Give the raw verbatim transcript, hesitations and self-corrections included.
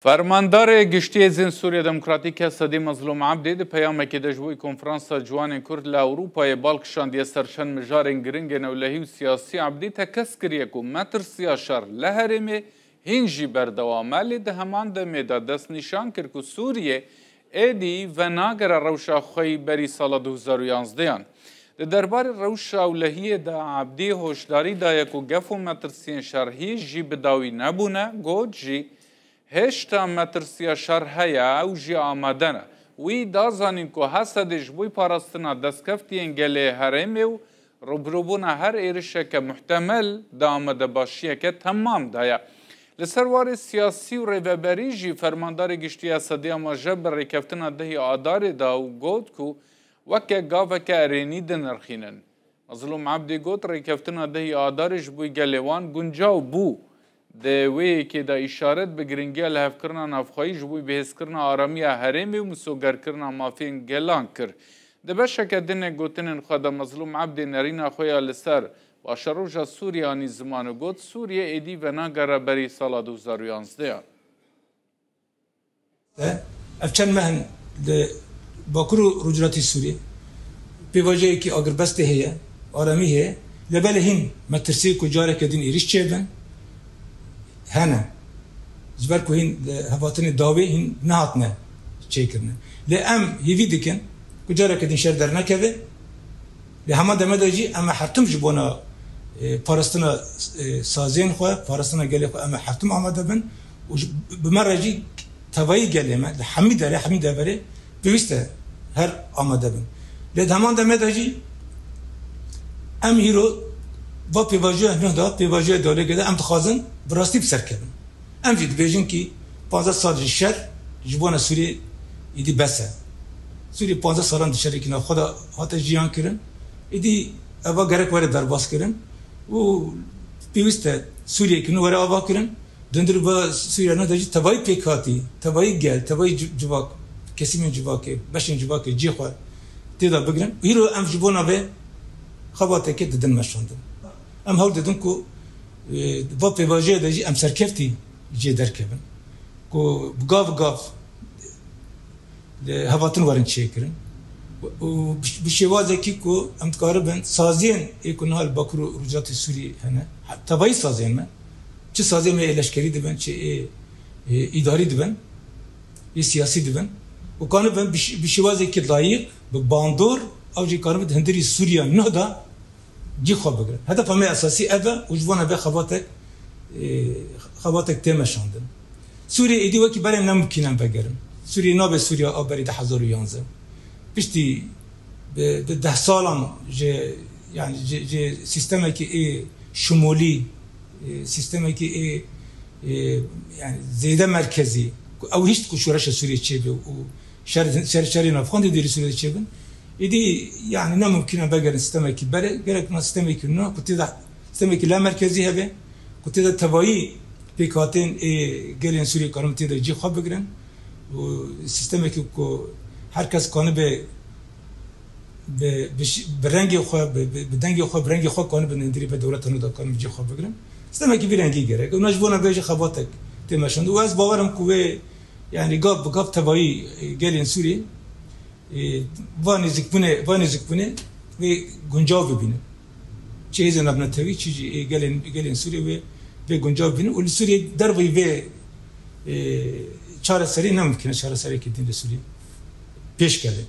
Fermandarê Giştî Hêzên Sûriya Demokratîk Esedî Mezlûm Ebdî di peyamekê de ji bo Konferansa Ciwanên Kurd li Ewropayê bal kişandiye ser çend mijarên giring ên ewlehî û siyasî. Ebdî tekez kiriye ku metirsiya şer li herêmê hîn jî berdewam e, lê di heman demê de destnîşan kir ku Sûriye êdî venagere rewşa xwe yî berî sala du hezar û yanzdeyan. Di derbarê rewşa ewlehiyê de Ebdî hoşdarî daye ku gef û metirsiyên şer hîn jî bi dawî nebûne, got jî, Hêşta metirsiya şer heye, ew jî amade ne. Wî da zanîn ku Hesedê ji bo parastina destkeftiyên gelê herêmê û rûbirûbûna her êrişeke muhtemel di amadebaşiyeke temam de ye. Li ser warê siyasî û rêveberî jî Fermandarê Giştî Esedî amaje bi rêkeftina dehî Adarê da û got ku weke gaveke erênî dinirxînin. Mezlûm Ebdî got, rêkeftina dehî Adarê ji bo gelê wan guncaw bû. Di wê yekê de îşaret bi giringiya lihevkirina navxweyî ji bo bihêzkirina aramiya herêmê û misogerkirina mafên gelan kir. Di beşeke din ê gotinên xwe de Mezlûm Ebdî nerîna xwe ya li ser paşeroja Sûriyê anî ziman û got, Sûriye êdî venagere berî sala du hezar û yanzdeyan. Ev çend meh in li Bakur û Rojhilatê Sûriyê pêvajoyekî agirbestê heye, aramî heye. Lê belê hîn metirsî ku careke din êrîş çêbin hene. Ji ber ku hîn li hevatinê dawî hîn nehatine çêkirine. Lê em hêvî dikin ku careke din şer dernekeve. Lê hema deme de jî em ê her tim ji bona, e, parastina, e, saziyên xwe, parastina gelê xwe em ê her tim amade bin û ji, bi me re jî tevayî gelê me li hemî derê, hemî deverê pêwîst e her amade bin. Lê di heman demê de jî em hîro va pêvajoya nuh de, pêvajoya dawlêkê de em dixwazin bi rastî bi ser kevin. Em jî dibêjin kî panzdeh sal ji şer ji bona Sûriyê êdî bes e. Sûriyê panzdeh salan di şerekî navxwe de hate jiyan kirin. Êdî eva gerek were derbas kirin û pêwîst e Sûriyekî nû were ava kirin. Dundir va Sûriya nû de jî tevayî pêkhatî, tevayî gel, tevayî ci-, civak, kesîmên civakê, beşên civakê cihê xwe tê de bigirin. Îro em ji bona vê xebateke didin meşandin. Em hewl didin ku, e, va pêvajoya de jî em serkeftî jê derkevin. Ku bi gav bi gav li hevatin werin çêkirin. Û bi, bi şêwazekî ku em dikaribin saziyên ê ku niha li Bakur û Rojhilatê Sûriyê hene. Tevayî saziyên me. Çi saziyên me ê leşkerî dibin, çi ê, ê îdarî dibin, ê siyasî dibin. Û kanibin bi şi-, bi şêwazekî layîq, bi bandor, ew jî kanibin di hundirî Sûriya nuh de cî xwe bigirin. Hedefa me esasî ev e û ji bona vê xebatek, e, xebatek tê meşandin. Sûriyê êdî wekî berê ne mimkîn e vegerin. Sûriyê nabe Sûriya a berî du hezar û yanzdeh. Piştî bi, bi deh salan ji, yani ji, ji sîstemekî ê şimolî, e, sîstemekî ê, e, yani zêde merkezî, ku ew hişt ku şoreşa Sûriyê çêbe û şer, şer, şerê navxwendê dêrî Sûriyê de çêbin. Êdî, yani, ne mimkîn e vegerin sîstemekî berê, gerek na sîstemekî nû, ku tê de, sîstemekî la merkezî hebe, ku tê de tevayî pêkhatên ê gelên Sûriyê karin tê de cî xwe bigirin. Û sîstemekî ku her kes kanibe bi, bi ş-, bi rengê xwe, bi, bi, bi dengê xwe, bi rengê xwe kanibe nêndîrî be dewleta nû de kanibe cî xwe bigirin. Sîstemekî vî rengî gerek. Û na ji bona vê jî xebatek tê meşandin. Û ez bawer im ku wê, yani, gav bi gav tevayî, e, gelên Sûriyê, e, va nêzîkbûnê, va nêzîkbûnê wê guncav bibînin. Çi hêzên navnetewî, çi jî ê gelên, gelên Sûriyê wê, wê guncav bibînin. Û li Sûriyê derveyî vê, e, çareserî ne mimkîn e çareseriyekî din li Sûriyê pêş keve.